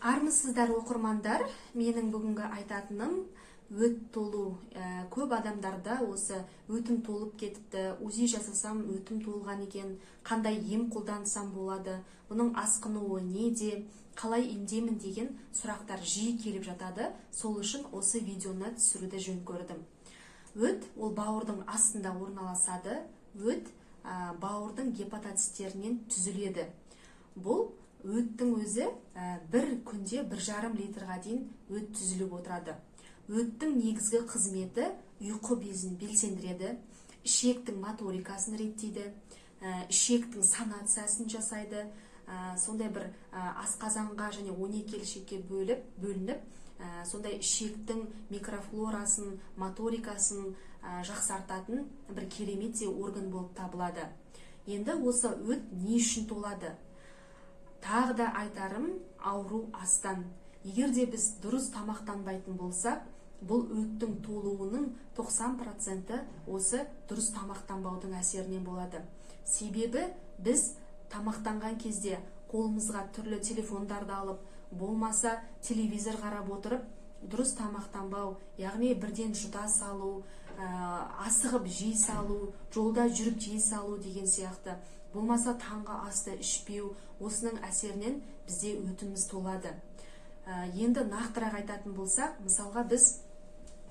Армысыздар, оқырмандар! Менің бүгінгі айтатыным – өт толу. Көп адамдарда осы өтім толып кетіпті, УЗИ жасасам, өтім толған екен, қандай ем қолдансам болады, бұның асқынуы неде, қалай емдеймін деген сұрақтар жиі келіп жатады. Сол үшін осы видеоны түсіруді жөн көрдім. Өт ол бауырдың астында орналасады. Өт бауырдың гепатоциттерінен түзіледі. Бұл өттің өзі бір күнде 1,5 литрға дейін өт түзіліп отырады. Өттің негізгі қызметі – ұйқы безін белсендіреді, ішектің моторикасын реттейді, ішектің санациясын жасайды. Сондай бір асқазанға және 12 ішекке бөлініп, сондай ішектің микрофлорасын, моторикасын жақсартатын бір керемет те орган болып табылады. Енді осы өт не үшін толады? Тағы да айтарым, ауру астан. Егер де біз дұрыс тамақтанбайтын болсақ, бұл өттің толуының 90% осы дұрыс тамақтанбаудың әсерінен болады. Себебі біз тамақтанған кезде қолымызға түрлі телефондарды алып, болмаса телевизор қарап отырып, дұрыс тамақтанбау, яғни бірден жұта салу, асығып жей салу, жолда жүріп жей салу деген сияқты, болмаса таңғы асты ішпеу, осының әсерінен бізде өтіміз толады. Енді нақтырақ айтатын болсақ, мысалға, біз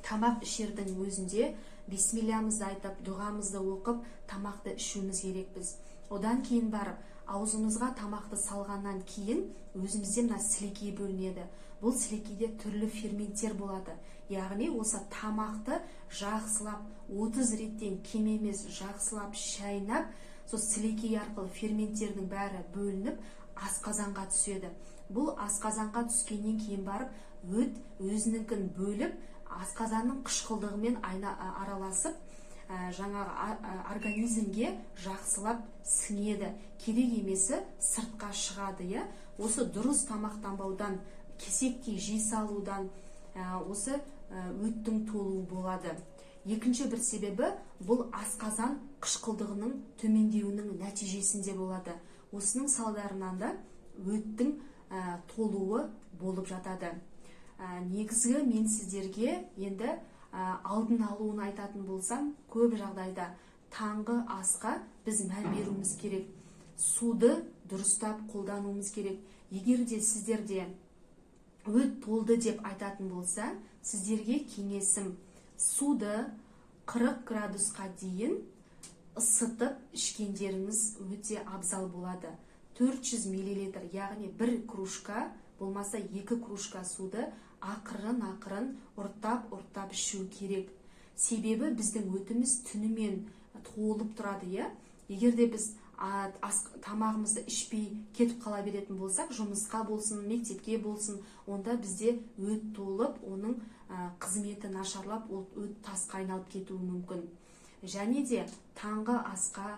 тамақ ішердің өзінде бисмиллямызды айтып, дұғамызды оқып, тамақты ішуіміз керекпіз. Одан кейін барып, аузымызға тамақты салғаннан кейін өзімізде мына сілекей бөлінеді. Бұл сілекейде түрлі ферменттер болады, яғни осы тамақты жақсылап 30 реттен кем емес жақсылап шайнап, сол сілекей арқылы ферменттердің бәрі бөлініп, асқазанға түседі. Бұл асқазанға түскеннен кейін барып, өт өзінікін бөліп, асқазанның қышқылдығымен араласып, жаңағы организмге жақсылап сіңеді, керек емесі сыртқа шығады, иә. Осы дұрыс тамақтанбаудан, кесектей жей салудан осы өттің толуы болады. Екінші бір себебі – бұл асқазан қышқылдығының төмендеуінің нәтижесінде болады. Осының салдарынан да өттің толуы болып жатады. Негізгі мен сіздерге енді алдын алуын айтатын болсам, көп жағдайда таңғы асқа біз мән беруіміз керек, суды дұрыстап қолдануымыз керек. Егер де сіздерде өт толды деп айтатын болса, сіздерге кеңесім: суды 40 градусқа дейін ысытып ішкендеріңіз өте абзал болады. 400 миллилитр, яғни бір кружка, болмаса екі кружка суды ақырын ақырын ұрттап ұрттап ішу керек. Себебі біздің өтіміз түнімен толып тұрады, иә. Егер де біз тамағымызды ішпей кетіп қала беретін болсақ, жұмысқа болсын, мектепке болсын, онда бізде өт толып, оның қызметі нашарлап, ол өт тасқа айналып кетуі мүмкін. Және де таңғы асқа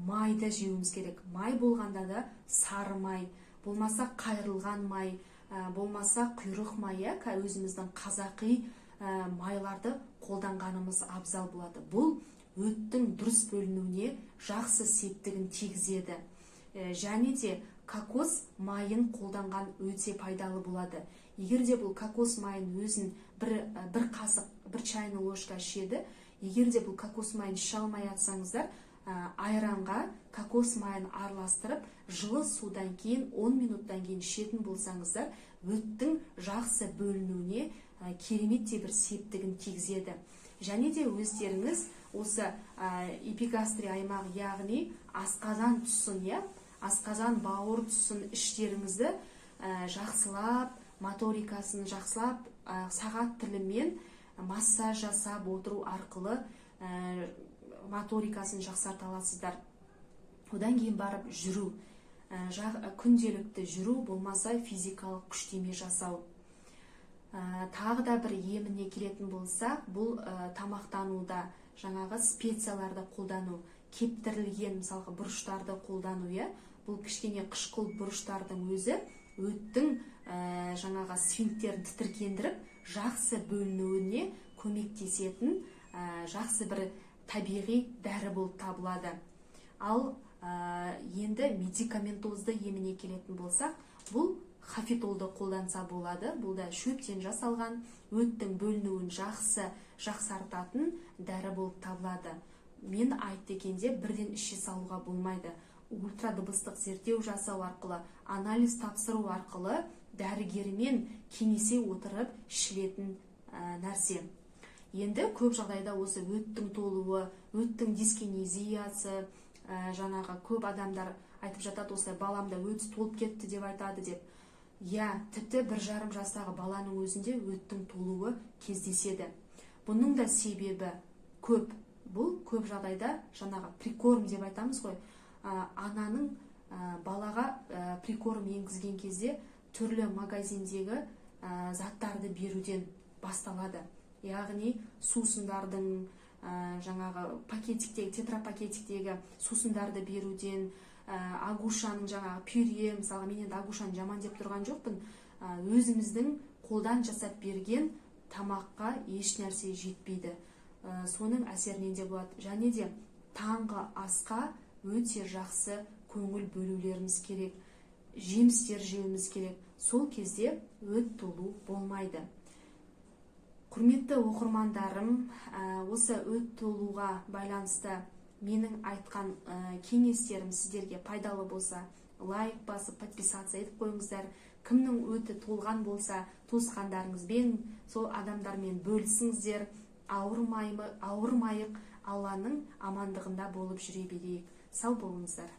майды жеуіміз керек. Май болғанда да сары май, болмаса қайырылған май, болмаса құйрық май, иә, өзіміздің қазақи майларды қолданғанымыз абзал болады. Бұл өттің дұрыс бөлінуіне жақсы септігін тигізеді. Және де кокос майын қолданған өте пайдалы болады. Егер де бұл кокос майын өзін бір қасық, бір чайный ложка ішеді. Егер де бұл кокос майын іше алмай жатсаңыздар, айранға кокос майын араластырып, жылы судан кейін 10 минуттан кейін ішетін болсаңыздар, өттің жақсы бөлінуіне кереметтей бір септігін тигізеді. Және де өздеріңіз осы эпигастрий аймағы, яғни асқазан тұсын, иә, асқазан, бауыр тұсын, іштеріңізді жақсылап, моторикасын жақсылап, сағат тілімен массаж жасап отыру арқылы моторикасын жақсарта аласыздар. Одан кейін барып жүру, күнделікті жүру, болмаса физикалық күштеме жасау. Тағы да бір еміне келетін болсақ, бұл тамақтануда жаңағы специяларды қолдану, кептірілген, мысалға, бұрыштарды қолдану, иә. Бұл кішкене қышқыл бұрыштардың өзі өттің жаңағы сфинктерін тітіркендіріп, жақсы бөлінуіне көмектесетін жақсы бір табиғи дәрі болып табылады. Ал енді медикаментозды еміне келетін болсақ, бұл Хофитолды қолданса болады. Бұл да шөптен жасалған, өттің бөлінуін жақсы жақсартатын дәрі болып табылады. Мен айтты екен деп бірден іше салуға болмайды. Ультрадыбыстық зерттеу жасау арқылы, анализ тапсыру арқылы, дәрігермен кеңесе отырып ішілетін нәрсе. Енді көп жағдайда осы өттің толуы, өттің дискинезиясы, жаңағы көп адамдар айтып жатады, осылай баламда өті толып кетті деп айтады деп. Иә, тіпті 1,5 жастағы баланың өзінде өттің толуы кездеседі. Бұның да себебі көп. Бұл көп жағдайда жаңағы прикорм деп айтамыз ғой, ананың балаға прикорм енгізген кезде түрлі магазиндегі заттарды беруден басталады. Яғни сусындардың, жаңағы пакетиктегі, тетрапакетиктегі сусындарды беруден, Агушаның жаңағы пюре. Мысалға, мен енді Агушаны жаман деп тұрған жоқпын. Өзіміздің қолдан жасап берген тамаққа еш нәрсе жетпейді. Соның әсерінен де болады. Және де таңғы асқа өте жақсы көңіл бөлулеріміз керек, жемістер жеуіміз керек. Сол кезде өт толу болмайды. Құрметті оқырмандарым, осы өт толуға байланысты менің айтқан кеңестерім сіздерге пайдалы болса, лайк басып, подписаться етіп қойыңыздар. Кімнің өті толған болса, туысқандарыңызбен, сол адамдармен бөлісіңіздер. Ауырмайық, Алланың амандығында болып жүре берейік. Сау болыңыздар.